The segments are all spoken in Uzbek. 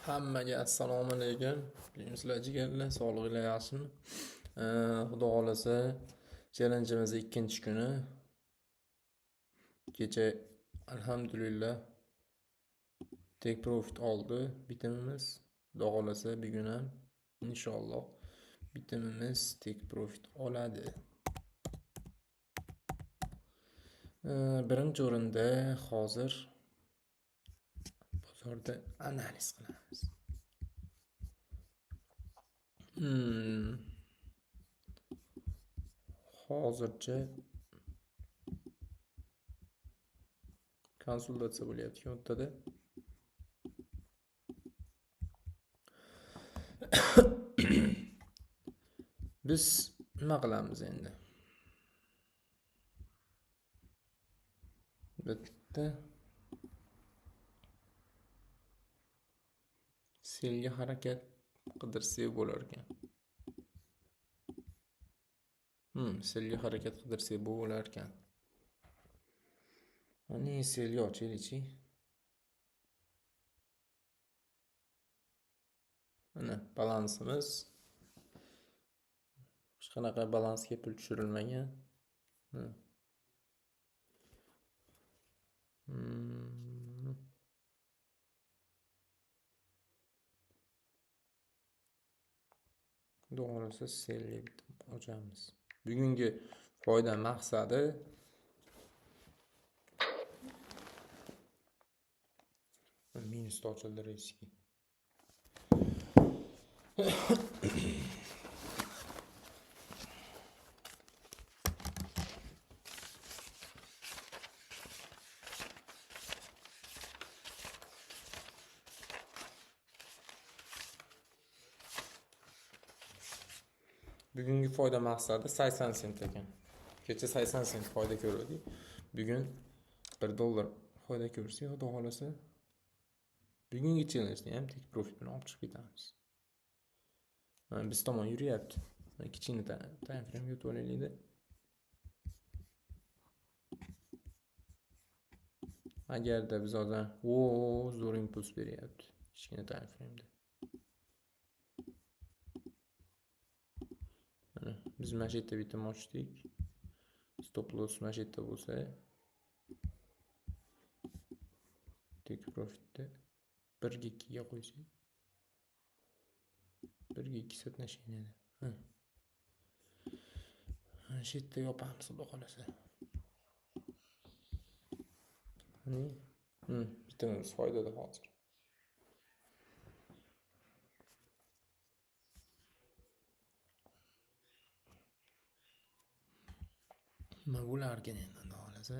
Hammaga assalomu alaykum. Buyumsizlar jigarlar, sog'lig'inglar yaxshimi? Xudo xolasa challenge'imiz ikkinchi kuni. Kecha alhamdulillah take profit oldi bitimimiz. Xudo xolasa bugun ham inshaalloh bitimimiz take profit oladi. Birinchi o'rinda hozir bozorda analiz qilamiz. Hozircha konsultatsiya bo'lyapti o'rtada. Biz nima qilamiz endi? Bitta selga harakat qidirsak bo'lar ekan. Selga harakat qidirsak bo'lar ekan. Ani selga ochaylikchi. Mana balansimiz. Hech qanaqa balansga pul tushirilmagan. Xudo xohlasa selga bitta ochamiz. Bugungi foyda maqsadi minusda ochildi riski. Bugungi foyda maqsadi 80 sent ekan. Kecha 80 sent foyda ko'rdik. Bugun $1 foyda ko'rsak, Xudo xolasa bugungi challenge'ni ham take profit bilan olib chiqib ketamiz. Mana biz tomon yuryapti. Kichkina time frame'ga o'tib olaylik-da. Agarda biz hozir zo'r impuls beryapti kichkina time frame'da. Mana biz mana shu yerda bitim ochdik. Stop loss mana shu yerda bo'lsa, take profitni 1 ga 2 ga qo'ysak, 1 ga 2 соотношение. Mana shu yerda yopamiz, Xudo xolasa. Bitimimiz foydada hozir. Nima bo'larkan endi, Xudo xolasa.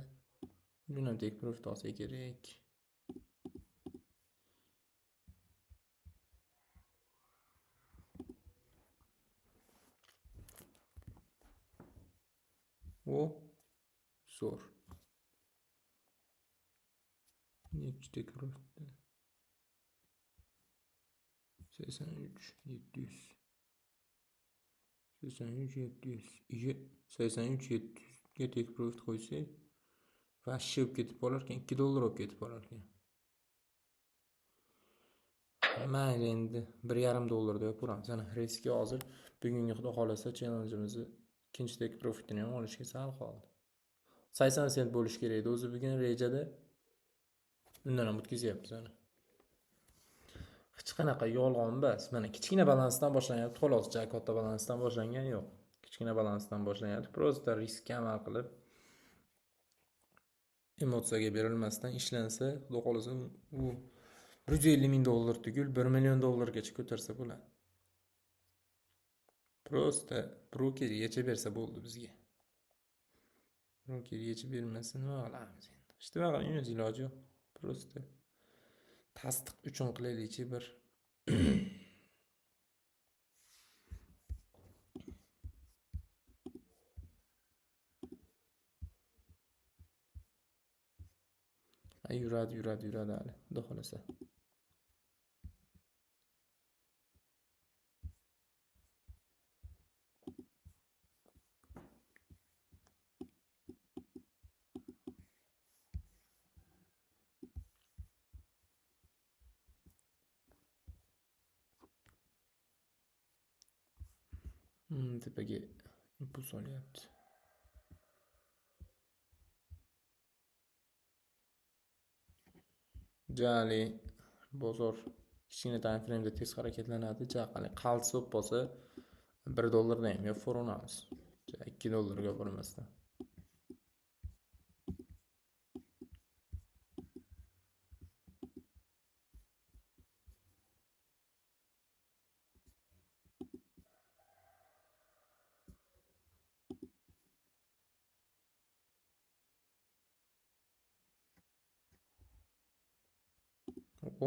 Bugun ham take profit olsa kerak. O zo'r. Nechi take profitda? 83 700. 83 700. 83 700 ga take profit qo'ysak, vashshe bo'lib ketib qolar ekan, $2 bo'lib ketib qolar ekan. Mayli endi $1.5 da yopaveramiz. Ana riski hozir bugungi Xudo xolasa challenge'imizni ikkinchi take profitini ham olishga sal qoldi. 80 sent bo'lishi kerak edi o'zi bugun rejada. Undan ham o'tkazyapmiz ana. Hech qanaqa yolg'on emas. Mana kichkina balansdan boshlanyapti, xolos, ja katta balansdan boshlangani yo'q. Kichkina balansdan boshlanyapti. Prosta riskka amal qilib emotsiyaga berilmasdan ishlansa, Xudo xolasa u $150 ming tugul $1 million gacha ko'tarsa bo'ladi. Prosta broker yechib bersa bo'ldi bizga. Broker yechib bermasa nima qilamiz endi? Hech nima qilmaymiz, iloji yo'q. Prosta tasdiq uchun qilaylikchi bir. Yuradi, yuradi, yuradi hali, Xudo xolasa. Tepaga impuls olyapti. Jali bozor kichkina time frame'da tez harakatlanadi. Jaqali qaltis bo'lib qolsa 1 dollardan ham yo foronamiz. 2 dollarga bormasdan.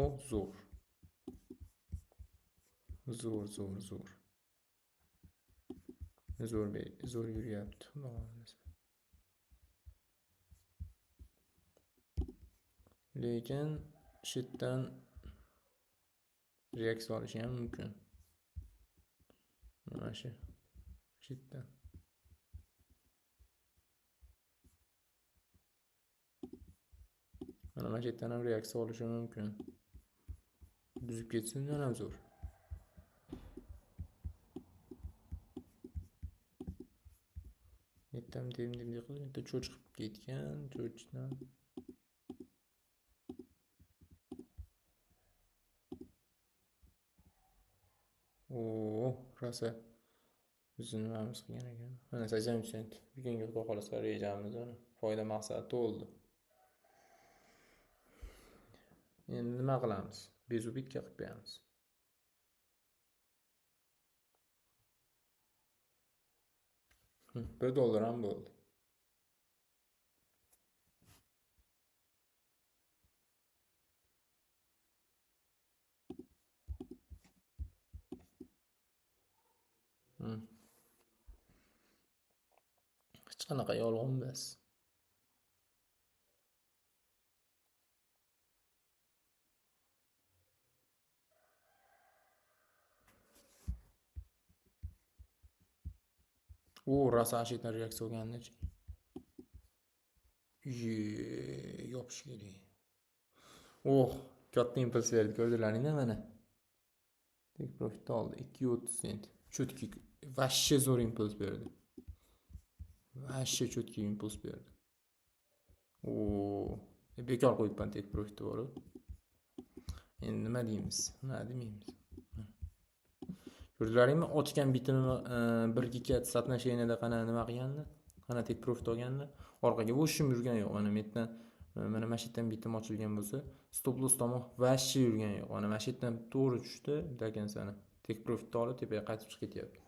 O zo'r. Zo'r, zo'r, zo'r. Zo'r, zo'r yuryapti. Xudo xohlasa. Lekin shitdan reaksiya olishi ham mumkin. Mana shu shitdan. Mana shu yerdan ham reaksiya olishi mumkin. Buzib ketsin, undan ham zo'r. Yettam dem dem qilib, bitta cho'ch qilib ketgan, cho'chdan. O, rosa bizni nimamiz qilgan ekan. Mana 83 sent. Bugungi xudo xohlasa rejamiz mana foyda maqsadi to'ldi. Endi nima qilamiz? Bezubitka qilib qo'yamiz. $1 dollar ham bo'ldi. Hech qanaqa yolg'on emas. U rosa ashitdan reaksiya olganini-chi. Yopish kerak. Oh, katta impuls berdi, ko'rdilaringmi mana? Take profit oldi 2.30 sent. Cho'tki, vashshe zo'r impuls berdi. Vashshe cho'tki impuls berdi. O, bekor qo'yibman take profitni borib. Endi nima deymiz? Nima demaymiz? Ko'rdilaringmi? Ochgan bitimni 1-2 соотношениеda qana nima qilganini, qana take profit olganini, orqaga o'shim yurgan yo'q. Mana bu yerdan, mana shu yerdan bitim ochilgan bo'lsa, stop loss tomon vashshe yurgan yo'q. Mana shu yerdan to'g'ri tushdi, bitta take profitni olib tepaga qaytib chiqib ketyapti.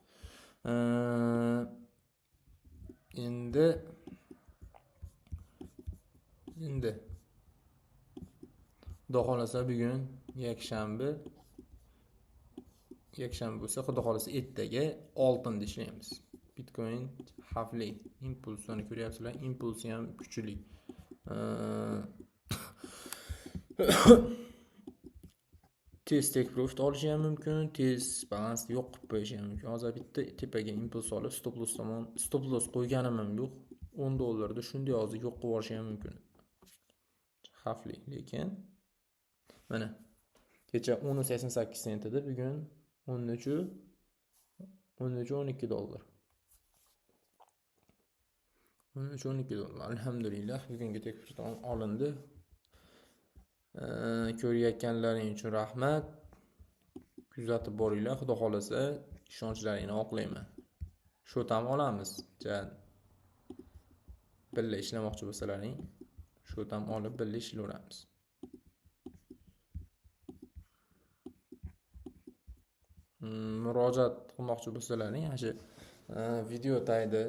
Endi Xudo xohlasa bugun yakshanba bo'lsa, Xudo xohlasa ertaga oltinda ishlaymiz. Bitcoin xavfli, impulsini ko'ryapsizlar, impulsi ham kuchli. Tez take profit olishi ham mumkin, tez balansni yo'q qilib qo'yishi ham mumkin. Hozir bitta tepaga impuls olib stop loss tomon, stop loss qo'yganim ham yo'q. 10 dollarda shunday hozir yo'q qilib yuborishi ham mumkin. Xavfli, lekin mana kecha 10.88 sent edi, bugun 13.12 dollar. 13.12 dollar. Alhamdulillah, bugungi take profit olindi. Ko'rayotganlaring uchun rahmat. Kuzatib boringlar, xudo xolasa ishonchlaringni oqlayman. Shot ham olamiz. Birga ishlamoqchi bo'lsalaring, shot ham olib birga ishlayveramiz. Murojaat qilmoqchi bo'lsalaring, ana shu video tagida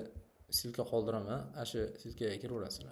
silka qoldiraman, ana shu silkaga kiraverasizlar.